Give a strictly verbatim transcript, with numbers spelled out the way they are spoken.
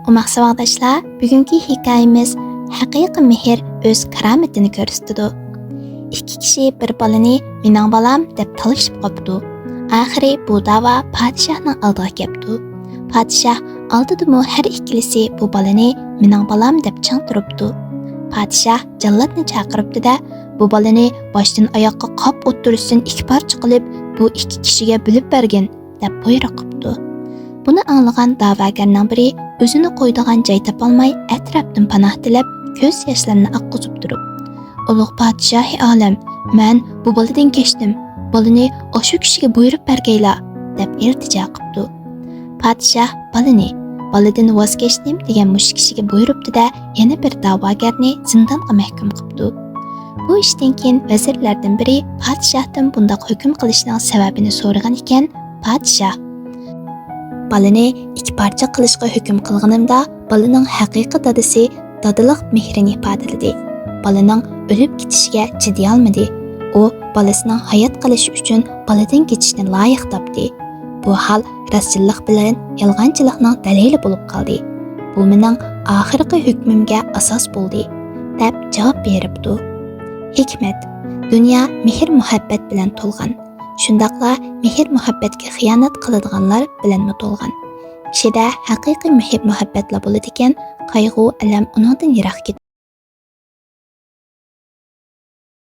ئوماق ساۋاقداشلار، بۈگۈنكى ھېكايىمىز ھەقىقىي مېھىر ئۆز كارامىتىنى كۆرسىتىدۇ. ئىككى كىشى بىر بالىنى «مېنىڭ بالام» دەپ تالىشىپ قاپتۇ. ئاخىرى بۇ داۋا پادىشاھنىڭ ئالدىغا كەپتۇ. پادىشاھ ئالدىدىمۇ ھەر ئىككىلىسى بۇ بالىنى «مېنىڭ بالام» دەپ چىڭ تۇرۇپتۇ. پادىشاھ جاللاتنى چاقىرىپتۇ-دە، «بۇ بالىنى باشتىن ئاياققا قاپ ئوتتۇرىسىدىن ئىككى پارچە قىلىپ، بۇ ئىككى كىشىگە بۆلۈپ بەرگىن» دەپ بۇيرۇق قىپتۇ. بۇنى ئاڭلىغان داۋاگەرنىڭ بىرى ئۆزىنى قويىدىغان جاي تاپالماي ئەتراپتىن پاناھ تىلەپ، كۆز ياشلىرىنى ئاققۇزۇپ تۇرۇپ، «ئۇلۇغ پادىشاھى ئالەم، مەن بۇ بالىدىن كەچتىم، بالىنى ئاشۇ كىشىگە بۇيرۇپ بەرگەيلا» دەپ ئىلتىجا قىپتۇ. پادىشاھ بالىنى «بالىدىن ۋاز كەچتىم» دېگەن مۇشۇ كىشىگە بۇيرۇپتۇ-دە، يەنە بىر داۋاگەرنى زىندانغا مەھكۇم قىپتۇ. بۇ ئىشتىن كېيىن ۋەزىرلەردىن بىرى پادىشاھتىن بۇنداق ھۆكۈم قىلىشنىڭ سەۋەبىنى سورىغان ئىكەن، پادىشاھ: «بالىنى ئىككى پارچە قىلىشقا ھۆكۈم قىلغىنىمدا، بالىنىڭ ھەقىقىي دادىسى دادىلىق مېھرىنى ئىپادىلىدى. بالىنىڭ ئۆلۈپ كېتىشىگە چىدىيالمىدى. ئۇ بالىسىنىڭ ھايات قېلىشى ئۈچۈن بالىدىن كېچىشنى لايىق تاپتى. بۇ ھال راستچىللىق بىلەن يالغانچىلىقنىڭ دەلىلى بولۇپ قالدى. بۇ مېنىڭ ئاخىرقى ھۆكمۈمگە ئاساس بولدى» دەپ جاۋاب بېرىپتۇ. ھېكمەت: دۇنيا مېھىر-مۇھەببەت بىلەن تولغان. شۇنداقلا مېھىر-مۇھەببەتكە خىيانەت قىلىدىغانلار بىلەنمۇ تولغان. كىشىدە ھەقىقىي مېھىر-مۇھەببەتلا بولىدىكەن، قايغۇ، ئەلەم ئۇنىڭدىن يىراق كېتىدۇ.